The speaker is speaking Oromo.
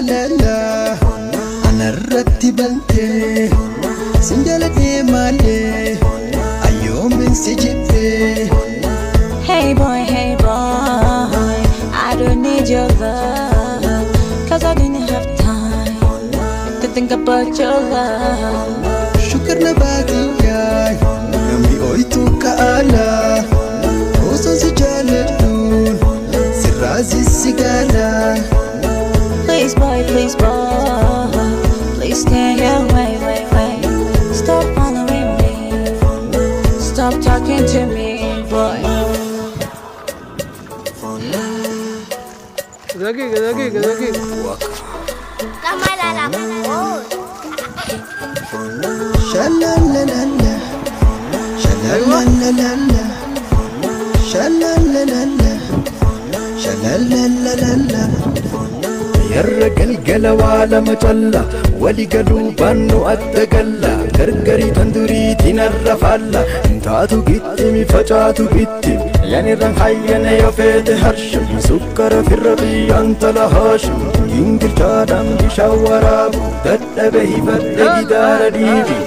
Jaalala anarratti bantee, sin jaaladhee malee ayyoomin si jibbee. Hey boy, hey boy, I don't need your love, 'cause I didn't have time to think about your love. Shukar na baadiyyaa namni ooyituu ka'aalaa, osoo si jaaladhuun sirraa sigaala. Please boy, please boy, please stay away, way, way. Stop following me, stop talking to me, boy. دقيقة دقيقة دقيقة. كما لا Shalalala, shalalala, shalalala, shalalala. Yarra galgala waa lama calla, wali galuu baannu adda galla, gargarii tanduriitiin arra faalla, taatu gittimi facaatu gittimi, yanirran hayyana yoo feete harshim, sukkara firra biyyaan tala haashim, gingilchaadhaan bishaan waraabu, dadhabe hifadhe gidaara dhiibi.